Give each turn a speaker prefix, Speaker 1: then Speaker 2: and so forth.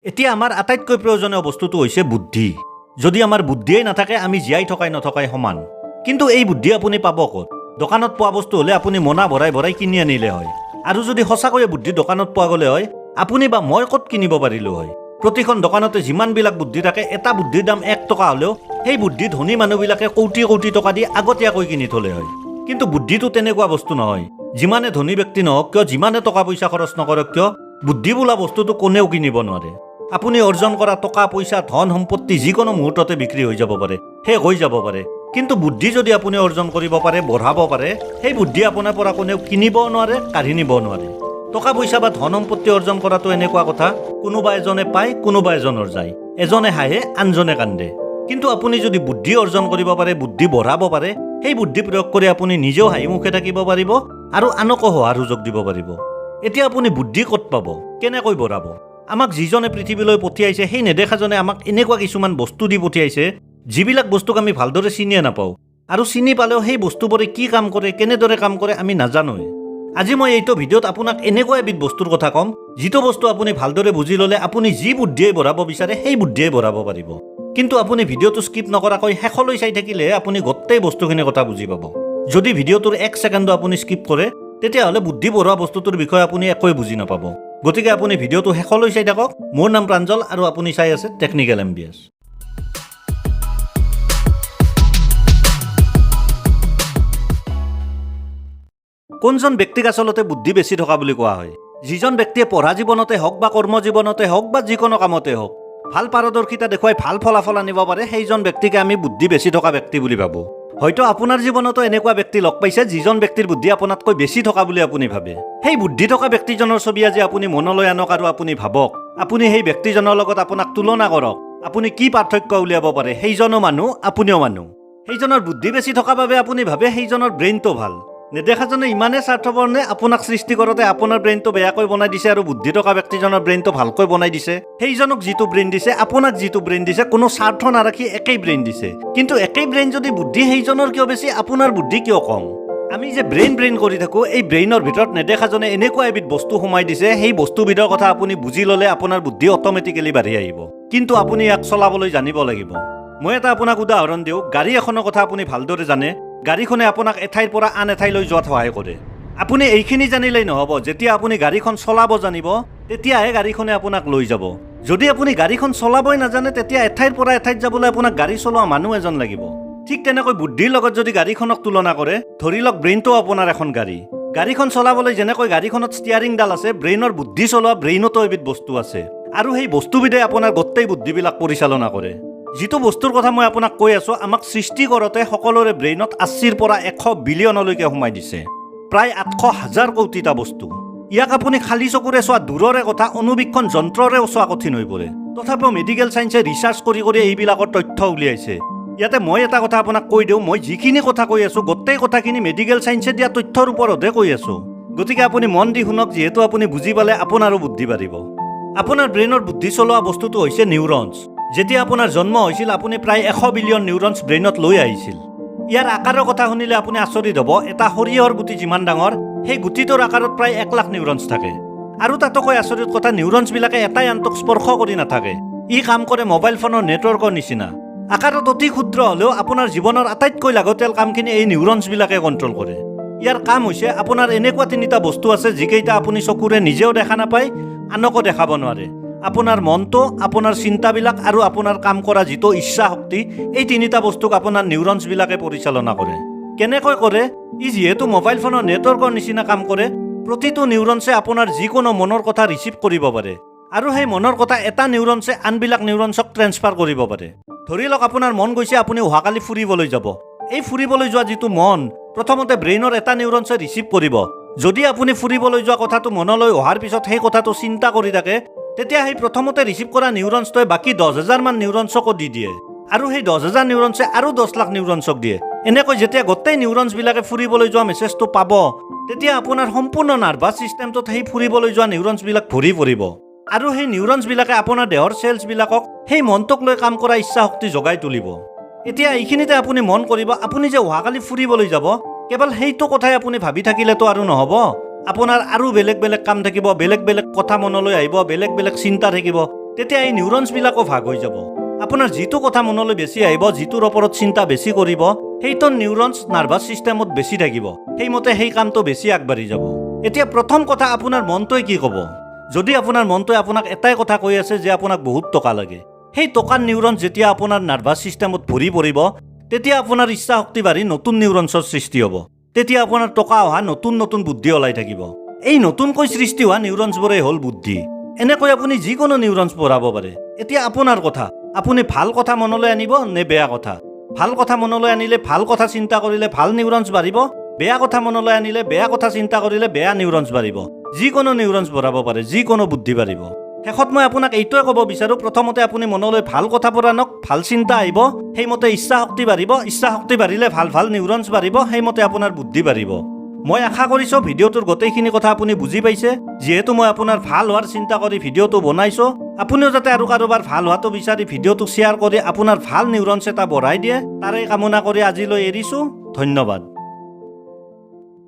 Speaker 1: এতিয়া আমাৰ আটাইতকৈ প্ৰয়োজনীয় বস্তুটো হৈছে বুদ্ধি। যদি আমাৰ বুদ্ধিয়েই নাথাকে, আমি জীয়াই থকাই নথকাই সমান। কিন্তু এই বুদ্ধি আপুনি পাব ক'ত? দোকানত পোৱা বস্তু হ'লে আপুনি মোনা ভৰাই ভৰাই কিনি আনিলে হয়। আৰু যদি সঁচাকৈয়ে বুদ্ধি দোকানত পোৱা গ'লে হয়, আপুনি বা মই ক'ত কিনিব পাৰিলোঁ হয়? প্ৰতিখন দোকানতে যিমানবিলাক বুদ্ধি থাকে, এটা বুদ্ধিৰ দাম 1 টকা হ'লেও সেই বুদ্ধি ধনী মানুহবিলাকে কোটি কোটি টকা দি আগতীয়াকৈ কিনি থ'লে হয়। কিন্তু বুদ্ধিটো তেনেকুৱা বস্তু নহয়। যিমানে ধনী ব্যক্তি নহওক কিয়, যিমানে টকা পইচা খৰচ নকৰক কিয়, বুদ্ধি বোলা বস্তুটো কোনেও কিনিব নোৱাৰে। আপুনি অৰ্জন কৰা টকা পইচা, ধন সম্পত্তি যিকোনো মুহূৰ্ততে বিক্ৰী হৈ যাব পাৰে, শেষ হৈ যাব পাৰে। কিন্তু বুদ্ধি যদি আপুনি অৰ্জন কৰিব পাৰে, বঢ়াব পাৰে, সেই বুদ্ধি আপোনাৰ পৰা কোনেও কিনিবও নোৱাৰে, কাঢ়ি নিবও নোৱাৰে। টকা পইচা বা ধন সম্পত্তি অৰ্জন কৰাটো এনেকুৱা কথা, কোনোবা এজনে পায়, কোনোবা এজনৰ যায়। এজনে হাঁহে, আনজনে কান্দে। কিন্তু আপুনি যদি বুদ্ধি অৰ্জন কৰিব পাৰে, বুদ্ধি বঢ়াব পাৰে, সেই বুদ্ধি প্ৰয়োগ কৰি আপুনি নিজেও হাঁহি মুখে থাকিব পাৰিব আৰু আনকো সহায় সুযোগ দিব পাৰিব। এতিয়া আপুনি বুদ্ধি ক'ত পাব? কেনেকৈ বঢ়াব? আমাক যিজনে পৃথিৱীলৈ পঠিয়াইছে, সেই নেদেখাজনে আমাক এনেকুৱা কিছুমান বস্তু দি পঠিয়াইছে, যিবিলাক বস্তুক আমি ভালদৰে চিনিয়ে নাপাওঁ আৰু চিনি পালেও সেই বস্তুবোৰে কি কাম কৰে, কেনেদৰে কাম কৰে, আমি নাজানোৱে। আজি মই এইটো ভিডিঅ'ত আপোনাক এনেকুৱা এবিধ বস্তুৰ কথা ক'ম, যিটো বস্তু আপুনি ভালদৰে বুজি ল'লে আপুনি যি বুদ্ধিয়ে বঢ়াব বিচাৰে, সেই বুদ্ধিয়ে বঢ়াব পাৰিব। কিন্তু আপুনি ভিডিঅ'টো স্কিপ নকৰাকৈ শেষলৈ চাই থাকিলেহে আপুনি গোটেই বস্তুখিনিৰ কথা বুজি পাব। যদি ভিডিঅ'টোৰ এক ছেকেণ্ডো আপুনি স্কিপ কৰে, তেতিয়াহ'লে বুদ্ধি বঢ়োৱা বস্তুটোৰ বিষয়ে আপুনি একোৱে বুজি নাপাব। গতিকে আপুনি ভিডিঅ'টো শেষলৈ চাই থাকক। মোৰ নাম প্ৰাঞ্জল আৰু আপুনি চাই আছে টেকনিকেল এম বি এছ। কোনজন ব্যক্তিক আচলতে বুদ্ধি বেছি থকা বুলি কোৱা হয়? যিজন ব্যক্তিয়ে পঢ়া জীৱনতে হওক বা কৰ্ম জীৱনতে হওক বা যিকোনো কামতে হওক, ভাল পাৰদৰ্শিতা দেখুৱাই ভাল ফলাফল আনিব পাৰে, সেইজন ব্যক্তিকে আমি বুদ্ধি বেছি থকা ব্যক্তি বুলি ভাবোঁ। হয়তো আপোনাৰ জীৱনতো এনেকুৱা ব্যক্তি লগ পাইছে, যিজন ব্যক্তিৰ বুদ্ধি আপোনাতকৈ বেছি থকা বুলি আপুনি ভাবে। সেই বুদ্ধি থকা ব্যক্তিজনৰ ছবি আজি আপুনি মনলৈ আনক আৰু আপুনি ভাবক, আপুনি সেই ব্যক্তিজনৰ লগত আপোনাক তুলনা কৰক, আপুনি কি পাৰ্থক্য উলিয়াব পাৰে? সেইজনো মানুহ, আপুনিও মানুহ। সেইজনৰ বুদ্ধি বেছি থকা বাবে আপুনি ভাবে সেইজনৰ ব্ৰেইনটো ভাল। নেদেখাজনে ইমানেই স্বাৰ্থপৰ নে, আপোনাক সৃষ্টি কৰোঁতে আপোনাৰ ব্ৰেইনটো বেয়াকৈ বনাই দিছে আৰু বুদ্ধি থকা ব্যক্তিজনৰ ব্ৰেইনটো ভালকৈ বনাই দিছে? সেইজনক যিটো ব্ৰেইন দিছে, আপোনাক যিটো ব্ৰেইন দিছে, কোনো স্বাৰ্থ নাৰাখি একেই ব্ৰেইন দিছে। কিন্তু একেই ব্ৰেইন যদি বুদ্ধি সেইজনৰ কিয় বেছি, আপোনাৰ বুদ্ধি কিয় কম? আমি যে ব্ৰেইন ব্ৰেইন কৰি থাকোঁ, এই ব্ৰেইনৰ ভিতৰত নেদেখাজনে এনেকুৱা এবিধ বস্তু সোমাই দিছে। সেই বস্তুবিধৰ কথা আপুনি বুজি ল'লে আপোনাৰ বুদ্ধি অট'মেটিকেলি বাঢ়ি আহিব। কিন্তু আপুনি ইয়াক চলাবলৈ জানিব লাগিব। মই এটা আপোনাক উদাহৰণ দিওঁ। গাড়ী এখনৰ কথা আপুনি ভালদৰে জানে। গাড়ীখনে আপোনাক এঠাইৰ পৰা আন এঠাইলৈ যোৱাত সহায় কৰে। আপুনি এইখিনি জানিলেই নহ'ব। যেতিয়া আপুনি গাড়ীখন চলাব জানিব, তেতিয়াহে গাড়ীখনে আপোনাক লৈ যাব। যদি আপুনি গাড়ীখন চলাবই নাজানে, তেতিয়া এঠাইৰ পৰা এঠাইত যাবলৈ আপোনাক গাড়ী চলোৱা মানুহ এজন লাগিব। ঠিক তেনেকৈ বুদ্ধিৰ লগত যদি গাড়ীখনক তুলনা কৰে, ধৰি লওক ব্ৰেইনটো আপোনাৰ এখন গাড়ী। গাড়ীখন চলাবলৈ যেনেকৈ গাড়ীখনত ষ্টিয়াৰিংডাল আছে, ব্ৰেইনৰ বুদ্ধি চলোৱা ব্ৰেইনতো এবিধ বস্তু আছে আৰু সেই বস্তুবিধে আপোনাৰ গোটেই বুদ্ধিবিলাক পৰিচালনা কৰে। যিটো বস্তুৰ কথা মই আপোনাক কৈ আছোঁ, আমাক সৃষ্টি কৰোঁতে সকলোৰে ব্ৰেইনত 80ৰ পৰা 100 বিলিয়নলৈকে সোমাই দিছে, প্ৰায় 800 হাজাৰ কোটিটা বস্তু। ইয়াক আপুনি খালী চকুৰে চোৱা দূৰৰে কথা, অনুবীক্ষণ যন্ত্ৰৰেও চোৱা কঠিন হৈ পৰে। তথাপিও মেডিকেল চায়েন্সে ৰিচাৰ্চ কৰি কৰি এইবিলাকৰ তথ্য উলিয়াইছে। ইয়াতে মই এটা কথা আপোনাক কৈ দিওঁ, মই যিখিনি কথা কৈ আছোঁ, গোটেই কথাখিনি মেডিকেল চায়েন্সে দিয়া তথ্যৰ ওপৰতহে কৈ আছোঁ। গতিকে আপুনি মন দি শুনক, যিহেতু আপুনি বুজি পালে আপোনাৰো বুদ্ধি বাঢ়িব। আপোনাৰ ব্ৰেইনৰ বুদ্ধি চলোৱা বস্তুটো হৈছে নিউৰনছ। যেতিয়া আপোনাৰ জন্ম হৈছিল, আপুনি প্ৰায় 100 বিলিয়ন নিউৰনছ ব্ৰেইনত লৈ আহিছিল। ইয়াৰ আকাৰৰ কথা শুনিলে আপুনি আচৰিত হ'ব। এটা সৰিয়হৰ গুটি যিমান ডাঙৰ, সেই গুটিটোৰ আকাৰত প্ৰায় 1 লাখ নিউৰনছ থাকে। আৰু তাতোকৈ আচৰিত কথা, নিউৰনছবিলাকে এটাই আনটোক স্পৰ্শ কৰি নাথাকে। ই কাম কৰে মোবাইল ফোনৰ নেটৱৰ্কৰ নিচিনা। আকাৰত অতি ক্ষুদ্ৰ হ'লেও আপোনাৰ জীৱনৰ আটাইতকৈ লাগতিয়াল কামখিনি এই নিউৰনছবিলাকে কণ্ট্ৰল কৰে। ইয়াৰ কাম হৈছে, আপোনাৰ এনেকুৱা তিনিটা বস্তু আছে, যিকেইটা আপুনি চকুৰে নিজেও দেখা নাপায়, আনকো দেখাব নোৱাৰে। আপোনাৰ মনটো, আপোনাৰ চিন্তাবিলাক আৰু আপোনাৰ কাম কৰা যিটো ইচ্ছা শক্তি, এই তিনিটা বস্তুক আপোনাৰ নিউৰনছবিলাকে পৰিচালনা কৰে। কেনেকৈ কৰে? ই যিহেতু মোবাইল ফোনৰ নেটৱৰ্কৰ নিচিনা কাম কৰে, প্ৰতিটো নিউৰনছে আপোনাৰ যিকোনো মনৰ কথা ৰিচিভ কৰিব পাৰে আৰু সেই মনৰ কথা এটা নিউৰনছে আনবিলাক নিউৰনছক ট্ৰেন্সফাৰ কৰিব পাৰে। ধৰি লওক আপোনাৰ মন গৈছে, আপুনি অহাকালি ফুৰিবলৈ যাব। এই ফুৰিবলৈ যোৱা যিটো মন, প্ৰথমতে ব্ৰেইনৰ এটা নিউৰনছে ৰিচিভ কৰিব। যদি আপুনি ফুৰিবলৈ যোৱা কথাটো মনলৈ অহাৰ পিছত সেই কথাটো চিন্তা কৰি থাকে, তেতিয়া সেই প্ৰথমতে ৰিচিভ কৰা নিউৰনছটোৱে বাকী 10,000মান নিউৰনছকো দি দিয়ে আৰু সেই 10,000 নিউৰনছে আৰু 10 লাখ নিউৰনছক দিয়ে। এনেকৈ যেতিয়া গোটেই নিউৰনছবিলাকে ফুৰিবলৈ যোৱা মেছেজটো পাব, তেতিয়া আপোনাৰ সম্পূৰ্ণ নাৰ্ভাছ ছিষ্টেমটোত সেই ফুৰিবলৈ যোৱা নিউৰনছবিলাক ভৰি পৰিব আৰু সেই নিউৰনছবিলাকে আপোনাৰ দেহৰ চেলছবিলাকক সেই মনটোক লৈ কাম কৰা ইচ্ছা শক্তি জগাই তুলিব। এতিয়া এইখিনিতে আপুনি মন কৰিব, আপুনি যে অহাকালি ফুৰিবলৈ যাব, কেৱল সেইটো কথাই আপুনি ভাবি থাকিলেতো আৰু নহ'ব। আপোনাৰ আৰু বেলেগ বেলেগ কাম থাকিব, বেলেগ বেলেগ কথা মনলৈ আহিব, বেলেগ বেলেগ চিন্তা থাকিব। তেতিয়া এই নিউৰনছবিলাকো ভাগ হৈ যাব। আপোনাৰ যিটো কথা মনলৈ বেছি আহিব, যিটোৰ ওপৰত চিন্তা বেছি কৰিব, সেইটো নিউৰনছ নাৰ্ভাছ ছিষ্টেমত বেছি থাকিব। সেইমতে সেই কামটো বেছি আগবাঢ়ি যাব। এতিয়া প্ৰথম কথা, আপোনাৰ মনটোৱে কি ক'ব? যদি আপোনাৰ মনটোৱে আপোনাক এটাই কথা কৈ আছে যে আপোনাক বহুত টকা লাগে, সেই টকাৰ নিউৰন যেতিয়া আপোনাৰ নাৰ্ভাছ ছিষ্টেমত ভৰি পৰিব, তেতিয়া আপোনাৰ ইচ্ছা শক্তি বাঢ়ি নতুন নিউৰনছৰ সৃষ্টি হ'ব। তেতিয়া আপোনাৰ টকা অহা নতুন নতুন বুদ্ধি ওলাই থাকিব। এই নতুনকৈ সৃষ্টি হোৱা নিউৰনছবোৰেই হ'ল বুদ্ধি। এনেকৈ আপুনি যিকোনো নিউৰনছ বঢ়াব পাৰে। এতিয়া আপোনাৰ কথা, আপুনি ভাল কথা মনলৈ আনিব নে বেয়া কথা? ভাল কথা মনলৈ আনিলে, ভাল কথা চিন্তা কৰিলে ভাল নিউৰনছ বাঢ়িব। বেয়া কথা মনলৈ আনিলে, বেয়া কথা চিন্তা কৰিলে বেয়া নিউৰনছ বাঢ়িব। যিকোনো নিউৰনছ বঢ়াব পাৰে, যিকোনো বুদ্ধি বাঢ়িব। শেষত মই আপোনাক এইটোৱে ক'ব বিচাৰোঁ, প্ৰথমতে আপুনি মনলৈ ভাল কথাবোৰ আনক, ভাল চিন্তা আহিব, সেইমতে ইচ্ছা শক্তি বাঢ়িব। ইচ্ছা শক্তি বাঢ়িলে ভাল ভাল নিউৰনছ বাঢ়িব, সেইমতে আপোনাৰ বুদ্ধি বাঢ়িব। মই আশা কৰিছোঁ ভিডিঅ'টোৰ গোটেইখিনি কথা আপুনি বুজি পাইছে। যিহেতু মই আপোনাৰ ভাল হোৱাৰ চিন্তা কৰি ভিডিঅ'টো বনাইছোঁ, আপুনিও যাতে আৰু কাৰোবাৰ ভাল হোৱাটো বিচাৰি ভিডিঅ'টো শ্বেয়াৰ কৰি আপোনাৰ ভাল নিউৰনছ এটা বঢ়াই দিয়ে, তাৰে কামনা কৰি আজিলৈ এৰিছোঁ। ধন্যবাদ।